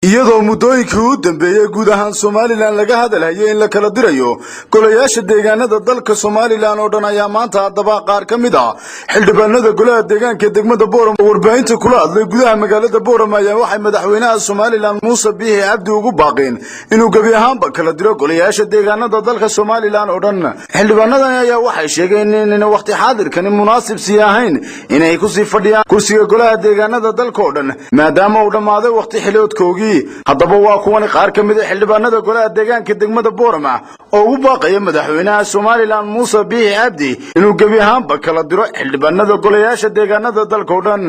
Iyadoo muddooyinkii u dambeeyey guud ahaan Somaliland laga hadalhayay in la kala dirayo golayaasha deegaanada dalka Somaliland oo dhan, ayaa maanta haddaba qaar ka mid ah xildhibaanada golaha deegaanka degmada Boorama oo warbaahinta kula hadlay gudaha magaalada Boorama ayaa waxay madaxweynaha Somaliland Muuse Biixi Cabdi ugu baaqeen inuu gebi ahaanba kala diro golayaasha deegaanada dalka Somaliland oo dhan. Xildhibaanadani ayaa waxay sheegeen inayna wakhti xaadirkani munaasib sii ahayn inay kusii fadhiyaan kursiga golaha deegaanada dalka oo dhan, maadaama uu dhammaaday wakhti xiloodkoogii. Haddaba waa kuwani qaar ka mid a xildhibaanada golaha deegaanka degmada Boorama oo ugu baaqaya madaxweynaha Somaliland Muuse Biixi Cabdi inuu gebi ahaanba kala diro xildhibaanada golayaasha deegaanada dalka oo dhan.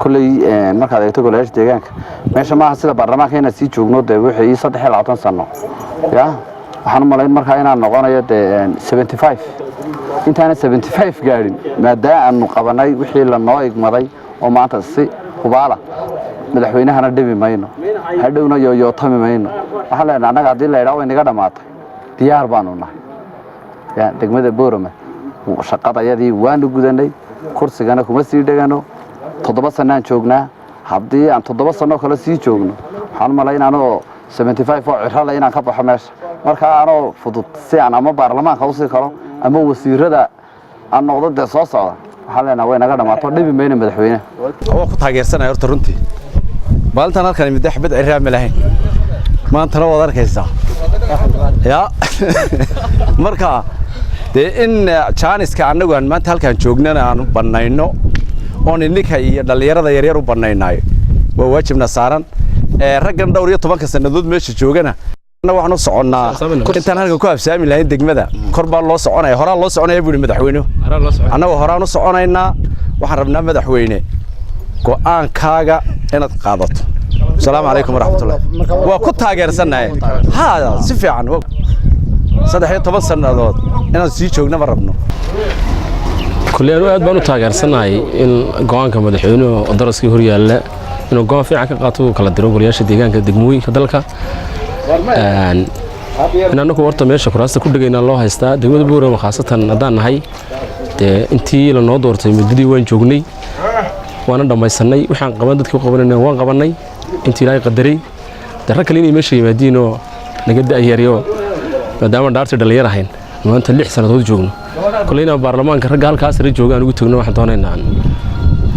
Kolley markaad eegto golayaasha deegaanka, meesha maaha sida baarlamaanka inaan sii joogno. Dee wixii 23 sano ya waxaan u malayn markaa inaan noqonayo dee 75. Intaana 75 gaadhin, maadaama aanu qabanay wixii lanoo igmaday oo maanta si hubaala madaxweynahana dhibi mayno, hadhowna yooyootami mayno. Waxaan leenahay annaga, haddii la idhaha way naga dhammaatay, diyaar baanu nahay. Ya degmada Boorama shaqadayadii waanu gudanay, kursigana kuma sii dhegano. 7 sanaan joognaa. Haddii aan 7 sano kale sii joogno, waxaan u malayn anoo 75 oo cirale inaan ka baxo meesha. Markaa anoo fudud si aan ama baarlamaanka usii kalo ama wasiirada aan noqdo dee soo socda, waxaan leenahay way naga dhammaato, dhibi mayno madaxweyneha. Waa ku taageersanaya horta runtii. Maalintan halkan imid xabad ciraa ma lahayn, maantana waad arkaysaa. Ya marka dee in jaaniska annagu aan maanta halkaan joognana aanu bannayno oon ininka iyo dhallinyarada yaryar u bannaynaayo waa waajibna saaran. Raggan dhowr iyo tobanka sannadood meesha joogana, annaga waxaan u soconnaa intaan halkan ku habsaami lahayn. Degmada kor baa loo soconaya, horaa loo soconaya buu yidhi madaxweynuhu. Annaga horaan u soconaynaa. Waxaan rabnaa, madaxweyne, go'aankaaga inaad qaadato. Asalaamu calaykum waraxmatullah. Waa ku taageersannahay ha, si fiican. 13 sannadood inaan sii joogna ma rabno. Kulley anu aad baan u taageersanahay in go'aanka madaxweynuhu oo daraskii horyaalla inuu go'aan fiican ka qaato, uu kala diro golayaasha deegaanka degmooyinka dalka. In annagu horta meesha kuraasta ku dhegaynaa loo haystaa degmada Boorama khaasatan haddaan nahay, dee intii lanoo doortay muddadii waan joognay, waana dhammaysanay. Waxaan qaban dadkii u qabanayna waan qabannay intii Ilaahay qadaray. Dee rag kale inay meesha yimaadiin oo naga da'yaryo, maadaama dhaartii dhallinyar ahayn, maanta 6 sannadood joogno. Kolley inaan baarlamaanka ragga halkaas sare jooga aan ugu tegno waxaan doonaynaa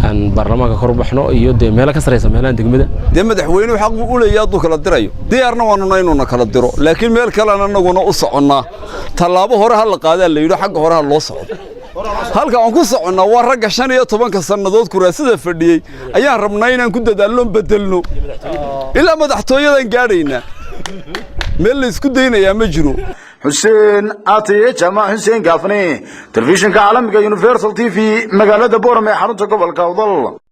aan baarlamaanka kor u baxno iyo dee meelo ka saraysa meelahan degmada. Dee madaxweynuhu xaq buu u leeyahay hadduu kala dirayo, diyaarna waanuna inuuna kala diro, laakiin meel kalena annaguna u soconnaa. Tallaabo hore ha la qaadaa la yidhi, xagga hore ha loo socdo. Halka aan ku soconnaa waa ragga 15-ka sannadood kuraasida fadhiyey ayaan rabnaa inaan ku dadaalloon beddelno. Ilaa madaxtooyadan gaadhaynaa, meel la isku daynayaa ma jiro. Xuseen Aatiye Jaamac, Xuseen Gaafne, telefishinka caalamiga Universal TV, magaalada Boorama ee xarunta gobolka Awdal.